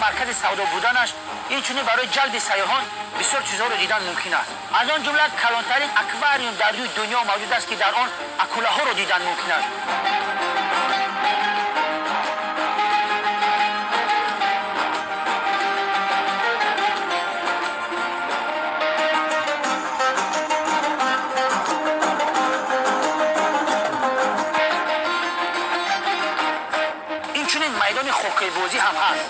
Маркази савдо буданаш, инчунин барои ҷалби сайёҳон бисёр чизҳоро дидан мумкин аст. Аз он ҷумла калонтарин аквариум дар рӯи дунё мавҷуд аст, ки дар он акулаҳоро дидан мумкин аст. Инчунин майдони хоккейбозӣ ҳам ҳаст.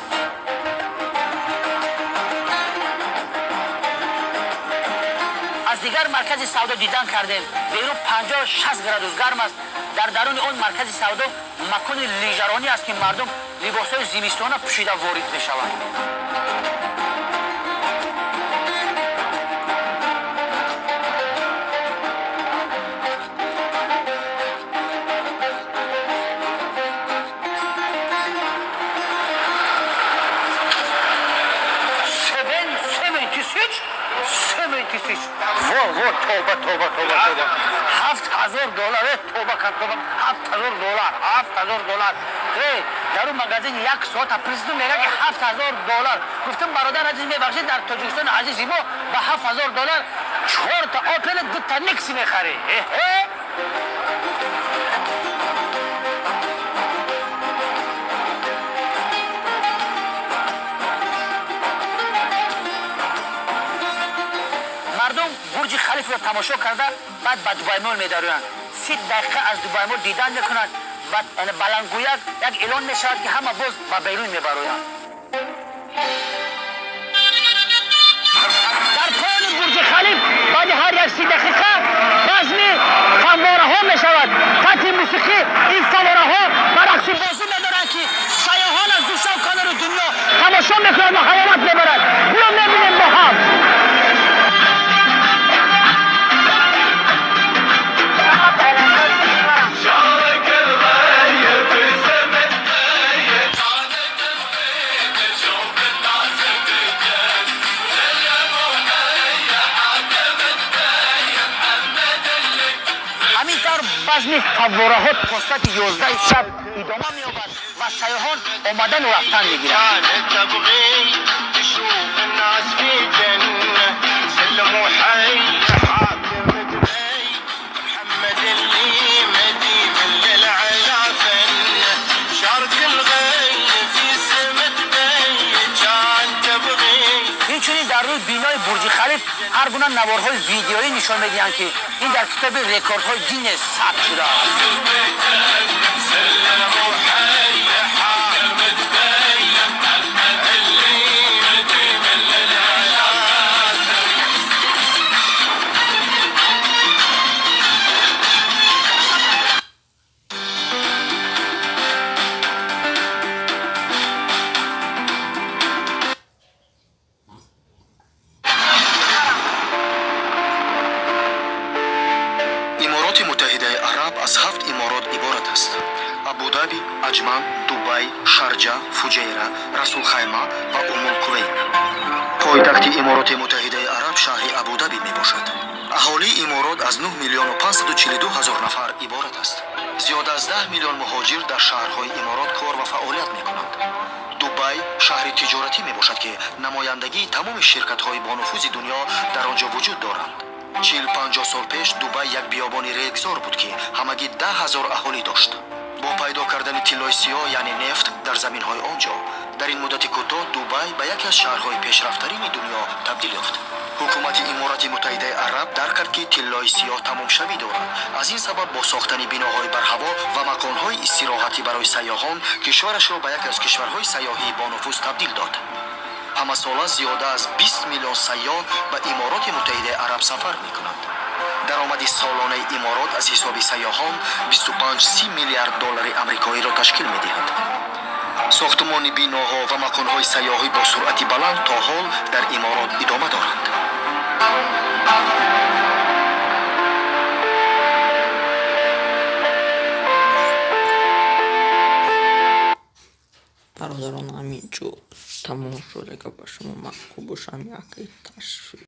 Аз дигар маркази савдо дидан кардем. Берун 50-60 градус гарм аст. Дар даруни он маркази савдо макони лижаронӣ аст, ки мардум либосҳои зимистона пӯшида ворид мешаванд. Во, во, тоба, тоба, тоба, тоба. $7000, тоба кан, тоба. $7000, $7000. Эй, дар он магазин як соата президент мегӯяд, ки $7000. Гуфтам, бародар азиз, мебахшед, дар Тоҷикистони азизи мо ба $7000 чорта Опел, дута Некси мехарӣ. Эҳе! Мардум Бурҷи Халифро тамошо карда, баъд ба Дубаймол медароянд. 30 дақиқа аз Дубаймол дидан мекунанд ва баландгӯяк як эълон мешавад, ки ҳама боз ба берун мебароянд. Дар поёни Бурҷи Халиф баъди ҳар як 30 дақиқа базми фаввораҳо мешавад. Таҳти мусиқӣ ин фаввораҳо ба рақси бозӣ медоранд, ки сайёҳон аз гӯшаву канори дунё тамошо мекунанд ва ҳаловат мебаранд. Биё, мебинем бо ҳам. Ҳамин тавр базми фаввораҳо то соати 11 шаб идома меёбад ва сайёҳон омадану рафтан мегиранд. تبغي تشوف الناس في جنة، سلموا حي حاكم دبي، محمد اللي مدي من للعلا فنه، شارك الغي في سمة دبي كان تبغي. Инчунин дар рӯи бинои Бурҷи Халиф ҳар гуна наворҳои видеоӣ нишон медиҳанд, ки ин дар китоби рекордҳои Гиннес сабт шудааст. سلموا حي حاكم دبي، محمد اللي مدي من للعلا. Имороти Муттаҳидаи Араб аз ҳафт иморот иборат аст: Абудаби, Аҷман, Дубай, Шарҷа, Фуҷайра, Расулхайма ва Умулқувейн. Пойтахти Имороти Муттаҳидаи Араб шаҳри Абудаби мебошад. Аҳолии иморот аз 9 миллиону 542 ҳазор нафар иборат аст. Зиёда аз 10 миллион муҳоҷир дар шаҳрҳои иморот кор ва фаъолият мекунанд. Дубай шаҳри тиҷоратӣ мебошад, ки намояндагии тамоми ширкатҳои бонуфузи дунё дар он ҷо вуҷуд доранд. 40-50 сол пеш Дубай як биёбони регзор буд, ки ҳамагӣ 10 000 аҳолӣ дошт. Бо пайдо кардани тиллои сиёҳ, яъне нефт, дар заминҳои он ҷо, дар ин муддати кӯтоҳ Дубай ба яке аз шаҳрҳои пешрафтарини дунё табдил ёфт. Ҳукумати Иморати Муттаҳидаи Араб дарк кард, ки тиллои сиёҳ тамомшавӣ дорад. Аз ин сабаб бо сохтани биноҳои барҳаво ва маконҳои истироҳатӣ барои сайёҳон кишварашро ба яке аз кишварҳои сайёҳии бонуфуз табдил дод. Ҳамасола зиёда аз 20 миллион сайёҳ ба Имороти Муттаҳидаи Араб сафар мекунанд. Даромади солонаи иморот аз ҳисоби сайёҳон 25-30 миллиард доллари амрикоиро ташкил медиҳад. Сохтмони биноҳо ва маконҳои сайёҳӣ бо суръати баланд то ҳол дар иморот идома доранд. Бародарон, ҳамин ҷо тамом шуд. Агар ба шумо маъқул бошам, якай ташвиқ.